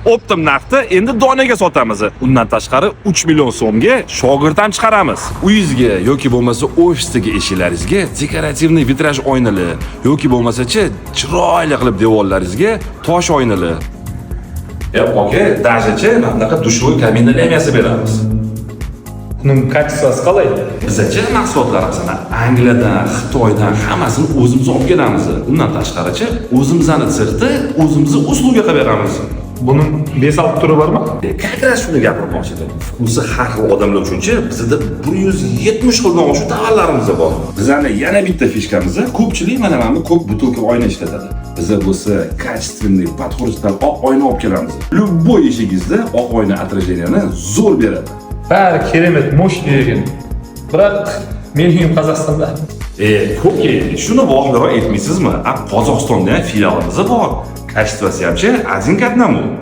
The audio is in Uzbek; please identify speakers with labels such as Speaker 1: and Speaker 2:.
Speaker 1: Оптом narxda endi donaga sotamiz. Undan tashqari 3 million so'mga shogird ham chiqaramiz. Uyingizga yoki bo'lmasa ofisdagi eshiklaringizga декоративный vitraj oynalar yoki bo'lmasa-chi chiroyli qilib devorlaringizga tosh oynalar. Ya, aka, даже-chi mana bunaqa душевой kabinalar ham yasab beramiz.
Speaker 2: Бұның качествосы қалай?
Speaker 1: Bizachi mahsulotlarimizni Angliyadan, Xitoydan hammasini o'zimiz olib kelamiz. Undan tashqarichi o'zimizni sexda o'zimizni услуга qilib beramiz.
Speaker 2: Бұның 5-6 түрі бар ма?
Speaker 1: Как раз shuni gapirmoqchi edim. Вкус i har xil odamlar uchunchi bizda 170 xildan oshiq tovarlarimiz bor. Bizani yana bitta фишка miz, ko'pchilik mana bu ko'p бутылка oyna ishlatadi. Biza bo'lsa качественный подходdan oq oyna olib kelamiz. Любой eshigingizda oq oyna отражение ni zo'r beradi.
Speaker 2: Бәрі керемет, мощный екен. Бірақ менің үйім Қазақстанда.
Speaker 1: E, ko'p shuni vaqtliroq aytmaysizmi? A, Qozog'istonda ham filialimiz bor. Качество si hamchi один к одному.